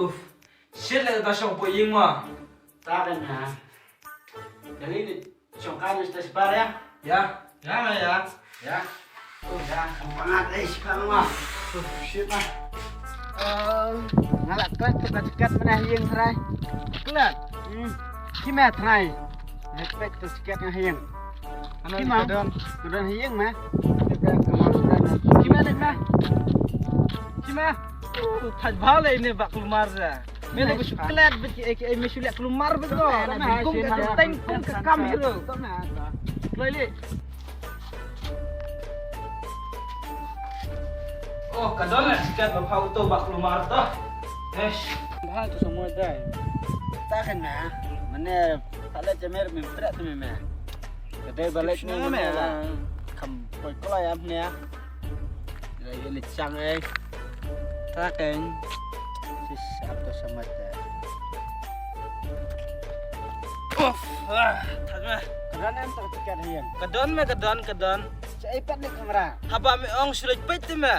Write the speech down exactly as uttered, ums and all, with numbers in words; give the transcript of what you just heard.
Uf. Shit, la ta shong po ying ma. Ta kan ha. Dali ni shong kan ni sta spar ya. Ya. Ya ma ya. Ya. Uf, ya. Pangat eh spar ma. Uf, shit ma. Nga la klet tu ka jaket mana ying trai. Klet. Hmm. Kima trai. Nga klet tu jaket nga ying. Ano ka don? Ka don ha ïing ma. Kima dei ma? Kima? Thaj bha lei ne bak lumar za. Me ne bu shu klet bit ki ei ki ei me shu leh lumar bit ko. Kum ka teng kum ka kam hero. Lei lei. Oh, ka don la tiket ba pha uto bak lumar to. Eish. Bha tu semua dai. Ta kan na. Mane ta la jemer min pret me me. Ka dei ba lek ni me la. Kam poi kloi am ne. La ye le chang ei. Ta kan. Sis ap to samat. Of, ah, thak me. Ka don em ta tiket ha ïing. Ka don me, ka don, ka don. Sa ei pat ni kamera. Haba me ong shu leit peit te me.